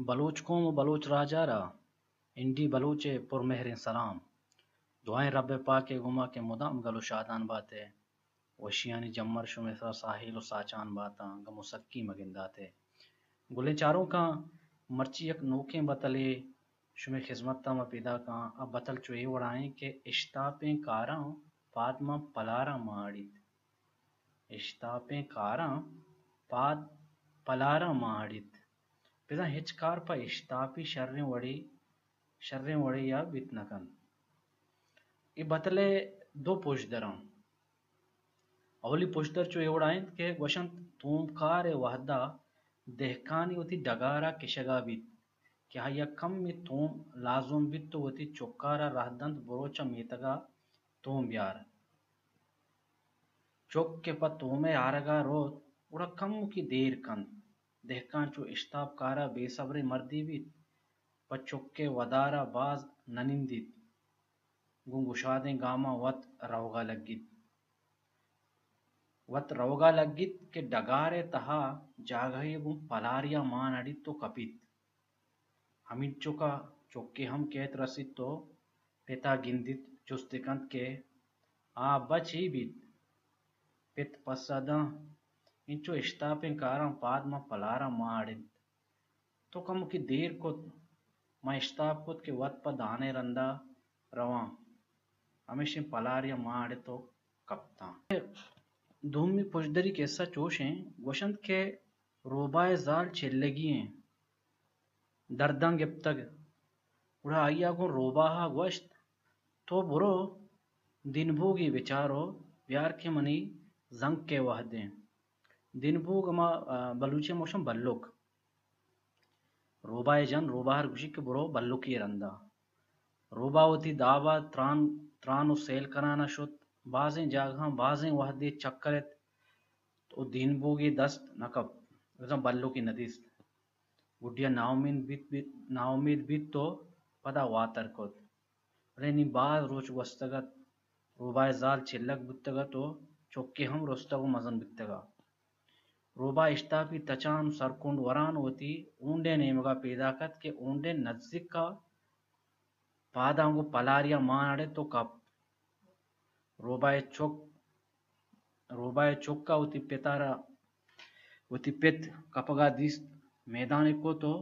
بلوچ قوم و بلوچ راج ء را این ڈی بلوچ ء پرمہریں سلام۔ دعائیں رب پاک ء گوما کہ مدام گل و شادان بات ء وشیانی جمر شمئے سرا ساہیل و ساچان باتاں، گم و سکی مگندات ء۔ گلیں چاروکاں، مرچی یک نوکیں بتلے شمئے خذمت ء ما پیداک آں۔ آ بتل چو اے وڑا ایں کہ اشتاپیں کاراں پاد ماں پلاراں ما اڑیت۔ اشتاپیں کاراں پاد پلاراں ما اڑیت۔ بزاں ہچ کار پہ اشتاپی شریں وڑے، شریں وڑے یا بیت نہ کنت۔ اے بتل ء دو پژدر آں۔ اولی پژدر چو اے وڑا انت کہ گوشنت، تومکار ء وہدا دہکانی وتی ڈگار ء کشگا بیت کہ آئی ء کمے توم لازم بیت تو وتی چکارا رہ دنت، برو چہ میتگا توم بیار۔ چک کہ پہ توم ء آرگا روت، گڑا کمکی دیر کنت۔ دہکان چو اشتاپ کارا بے صبریں مردے بیت، پہ چک ء ودارا باز ننندیت، گوں گشادیں گاماں وت روگا لگیت۔ وت روگا لگیت کہ ڈگار ء تہا جاگہے گوں پلاریا مان اڑیت و کپیت۔ ہمینچکا چکے ہم کیت رسیت و پتا گندیت، جست کنت کہ آ ابا چی بیت؟ پت پسہ داں، انچو اشتاپیں کاراں پاد ماں پلاراں ما اڑینت۔ تو کمکے دیر کت، ما اشتاپ کت کہ وت پہ دانے رندا رواں، ہمیشیں پلاریا ما اڑت و کپتاں۔ دومی پژدری کسہ چوش ایں، گوشنت کہ روباہ ء زال چلگی ایں، درداں گپتگ۔ گڑا آئی ء گوں روباہ ء گوشت، تو برو دینبوگے بچار و بیار کہ منی زنک ء وہد ایں۔ دینبوگ ہما، آ، بلوچی ء موشم بلک۔ روباہ ء جن روباہ ء گوشی کہ برو بلکی ء رندا۔ روباہ وتی داب ء تران، تران و سیل کنان ء شت۔ بازیں جاگہاں بازیں وہدے چکر ات و دینبوگے دست نہ کپت، بزاں بلکی نہ دیست۔ گڈیا ناامید بیت، بیت، ناامید بیت و پدا واتر کت۔ بلے نی باز روچ گوستگ ات، روباہ ء زال چلگ بوتگ ات و چکے ہم رستگ و مزن بیتگ ات۔ روباہ اشتاپی تچان و سرکنڈ وران وتی ہونڈ ء نیمگا پیداک ات کہ ہونڈ ء نزیکا پاداں گوں پلاریا مان اڑت و کپت۔ روباہ ء چک، روباہ ء چکا وتی پتارا، وتی پت کپگا دیست، میدانے کت و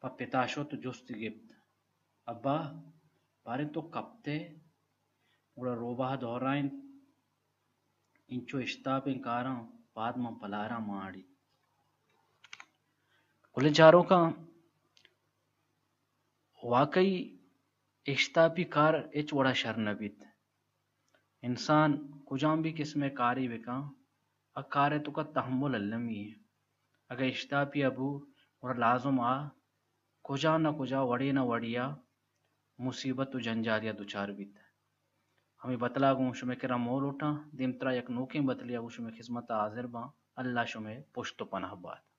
پہ پتا شت و جستی گپت، ابا، باریں تو کپت ئے؟ گڑا روباہ دہرائینت، انچو اشتاپیں کاراں پاد ماں پلاراں ما اڑیت۔ گلیں چاروکاں، واقعی اشتاپی کار ہچ وڑا شر نہ بیت۔ انسان کجام بھی قسم ء کارے بکن، آ کار ء توکا تحمل المی ایں۔ اگہ اشتاپی ء بو، گڑا لازم آ کجا نہ کجا، وڑے نہ وڑے ء مصیبت و جنجالے ء دچار بیت۔ ہمے بتلا گوں شمئے کرا مول لوٹاں، دیمترا یک نوکیں بتلے ء گوں شمئے خذمت ء حاضر باں۔ اللہ شمئے پشت و پناہ بات۔